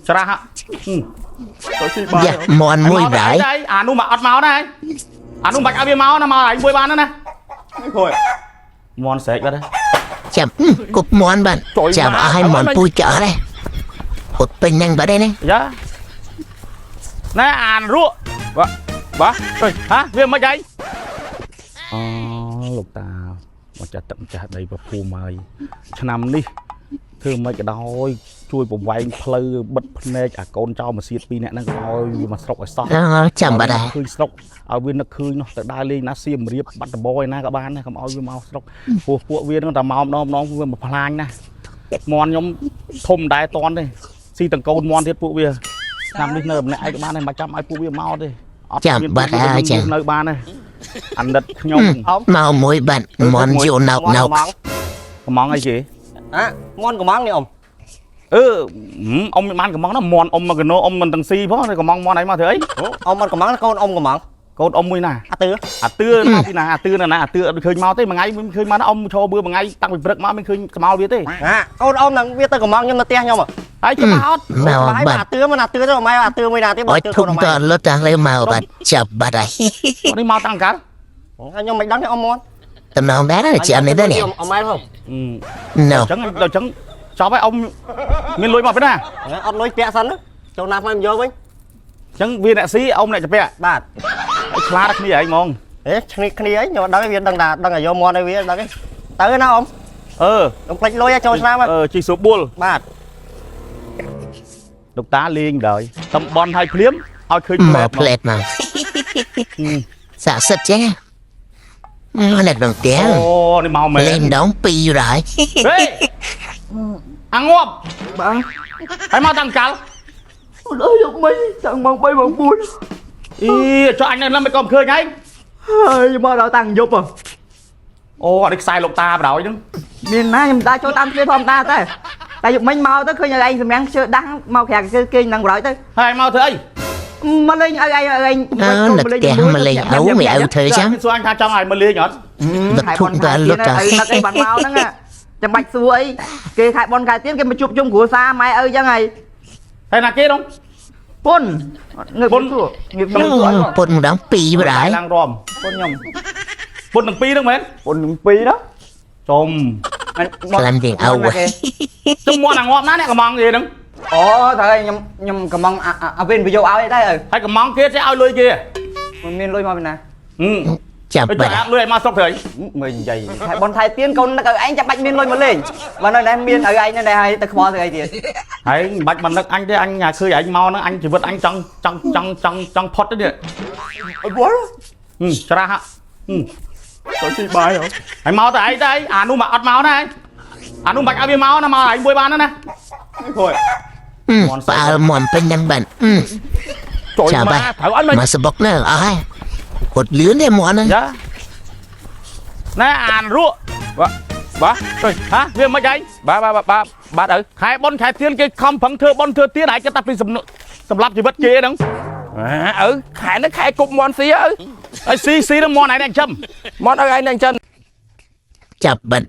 ច្រាស់ហ่ะ ទៅស៊ីបាយ យ៉ាមន់មួយដែរ អានោះមកអត់មកណាអានោះមិនបាច់ឲ្យវាមកណាមកឯងមួយបានណា ខូច មន់ស្រែកបាត់ហើយ ចាំគប់មន់បានចាំអស់ឲ្យមន់ពូចអស់ដែរហត់ពេញហ្នឹងបាត់ដែរណា យ៉ាណែអានរក់ បាទបាទ អើយហាវាមិនអីអូលោកតាមកចាត់ទឹកម្ចាស់ដីប្រភូមិហើយឆ្នាំនេះធ្វើមិនក៏ដោយជួយប្រវែងផ្លូវបិទភ្នែកអាកូនចៅមកសៀតពីរនាក់ហ្នឹងក៏ឲ្យវាមកស្រុកឲ្យសោះ អូចាំបាត់ដែរ ឃើញស្រុកឲ្យវានឹកឃើញនោះទៅដើរលេងណាសៀមរាបបាត់ដបឯណាក៏បានដែរកុំឲ្យវាមកស្រុកព្រោះពួកវាហ្នឹងតែមកម្ដងម្ដងវាមកផ្លាញណាមន់ខ្ញុំធំដែរតន់ទេស៊ីតង្កូនមន់ទៀតពួកវាឆ្នាំនេះនៅម្នាក់ឯងក៏បានដែរមិនចាំឲ្យពួកវាមកទេអត់ ចាំបាត់ហើយចាំ នៅបានទេអាណិតខ្ញុំ មកមួយបាត់មន់យូណោកណោក កំងអីគេ អាមន់កំងនេះអ៊ំ អឺអ៊ំមិនបានកំងណាមន់អ៊ំមកកណោអ៊ំមិនទាំងស៊ីផងកំងមន់អីមកធ្វើអី អ៊ំមន់កំងកូនអ៊ំកំង កូនអ៊ំមួយណា អាទឿ អាទឿមកពីណាអាទឿនៅណាអាទឿអត់ឃើញមកទេមួយថ្ងៃមិនឃើញមកណាអ៊ំឈរបឿមួយថ្ងៃតាំងពីព្រឹកមកមិនឃើញស្មោលវាទេ អាកូនអ៊ំហ្នឹងវាទៅកំងខ្ញុំនៅផ្ទះខ្ញុំ ហើយច្បាស់អត់ មកបាត់ អាទឿមិនអាទឿទៅអ៊ំអាទឿមួយណាទៀត អុយធុំតលុតតាំងលើមកបាត់ចាប់បាត់ហើយ នេះមកតាំងកាល ខ្ញុំមិនដឹងទេអ៊ំមន់ តំណងដែរចាំនេះដែរនេះ អ៊ំម៉ែផង ណូ អញ្ចឹងដល់អញ្ចឹងចប់ហើយអ៊ំមានលុយមកពីណា អត់លុយពាក់សិនចូលណាមកយកវិញ អញ្ចឹងវាអ្នកស៊ីអ៊ំអ្នកចាពាក់ បាទ ហើយឆ្លាតគ្នាឯងហ្មង អេឈ្នេះគ្នាអីខ្ញុំដឹងវាដឹងថាដឹងឲ្យយកមន់ឲ្យវាដឹងទៅណាអ៊ំ អឺ កុំភ្លេចលុយចូលឆ្នាំ អឺជីស្របួល បាទ លោកតាលេងដល់តំបន់ឲ្យភ្លាមឲ្យឃើញ មកផ្លែតមកសាក់សិតចេះមកអ្នកដងទៀង អូនេះមកមែន លេងដងពីរហើយ ហេអាងាប់ បាទ ហើយមកតាំងកាល អើយយកមិញតាំងម៉ោង3ម៉ោង4 អីចុះអញនៅឡើយមិនក៏មិនឃើញហើយ ហើយមកដល់តាំងយប់ហ៎ អូអានេះខ្សែលោកតាបណ្ដោយហ្នឹង មានណាខ្ញុំដើរចូលតាមទ្វារធម្មតាតែតែយប់មិញមកទៅឃើញឲ្យឯងសម្រាំងជើដាស់មកក្រៅគេគេនឹងបណ្ដោយទៅ ហើយមកធ្វើអី មកលេងឲ្យឯងឲ្យឯង អឺនឹកផ្ទះមកលេងឪមិនឪធ្វើចឹង សួរអញថាចង់ឲ្យមកលេងអត់ នឹកធុំតលុតតា ឪនឹកអីបានមកហ្នឹងចាំបាច់សួរអីគេខែបនខែទៀនគេមកជួបជុំគ្រួសារម៉ែឪចឹងហើយ ហើយណាគេនោះ ពុនងើបសួរងើបសួរ ពុតម្ដងពីរបាត់ហើយ ឡើងរំ ពុនខ្ញុំ ពុនទាំងពីរហ្នឹងមែន ពុនទាំងពីរណា ចំ ក្លិនទាំងឪ ជុំមាន់អាងាប់ណាអ្នកកំងគេហ្នឹង អូត្រូវហើយខ្ញុំខ្ញុំកំងអាវិញប្រយោឲ្យដែរឪ ហើយកំងគេចេះឲ្យលុយគេ មិនមានលុយមកពីណា ហឹម ចាប់ ទៅ បាត់ ចាក់លុយឲ្យមកស្រុកធ្វើអី មើលនិយាយខែបនថៃទៀនកូននឹកឲ្យឯងចាំបាច់មានលុយមកលេងបើនៅនេះមានឲ្យឯងនៅនេះហើយទៅខ្វល់ទៅអីទៀត ហើយមិនបាច់មកនឹកអញទេអញញ៉ាឃើញឯងមកហ្នឹងអញជីវិតអញចង់ចង់ចង់ចង់ចង់ផុតទេនេះ អត់វល់ ហឹមច្រាស់ហ่ะហឹម ទៅស៊ីបាយហ៎ ហើយមកតែឯងតែឯងអានោះមកអត់មកណាឯងអានោះមិនបាច់ឲ្យវាមកណាមកឯងមួយបានណា ខូច ផ្អើលមន់ពេញហ្នឹងបាត់ ចុយ ចាំបា មកត្រូវអត់មិន មកសបុកណាអស់ហើយហត់លឿនទេមន់ហ្នឹង យ៉ាណែអានរក់ បាទបាទ អើយហាវាមិនអី បាទបាទបាទបាទឪ ខែប៉ុនខែទៀនគេខំប្រឹងធ្វើប៉ុនធ្វើទៀនឯងគិតតែពីសំណុសម្រាប់ជីវិតគេហ្នឹង អាឪខែនេះខែគប់មន់ស៊ីឪ ហើយស៊ីស៊ីនឹងមន់ឯងអ្នកចិញ្ចឹម មន់ឪឯងនឹងចិន ចាប់បាត់